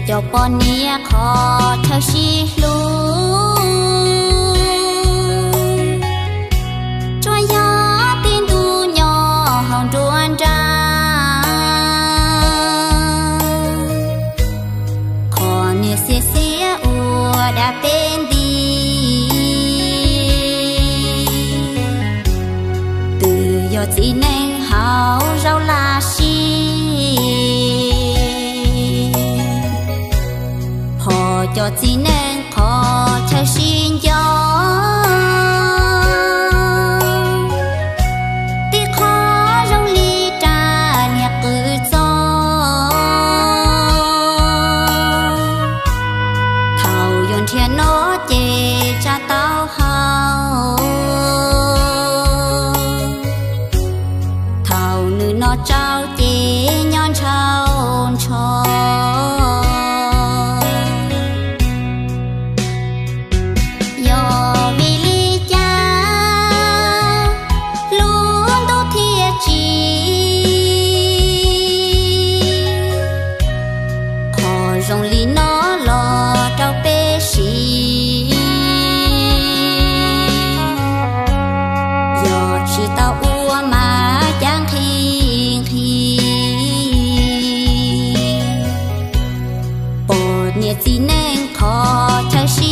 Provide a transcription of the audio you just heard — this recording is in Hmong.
Cov poj niam qhov chaw sib hlub, tsuas yog tib ntus nyob hauv nruab nrab. Qhov niag xiam xiam ua dab peb nti, twb yog txiv neej hauv zaub laj sim. Ho cov txiv neej qhov chaw sib nco, tib qho zoo li rab niag qws txos. Thaum yuav nrhiav no ces tsa tau hau, thaum nws no tsau ces nyob ntshaus ntsho. Yog vim li cas lub ntuj thiaj tsim qhov zoo li no los rau peb siv? Yog tsis tau ua mas cav nqhis nqhis, poj niam txiv neej qhov chaw sib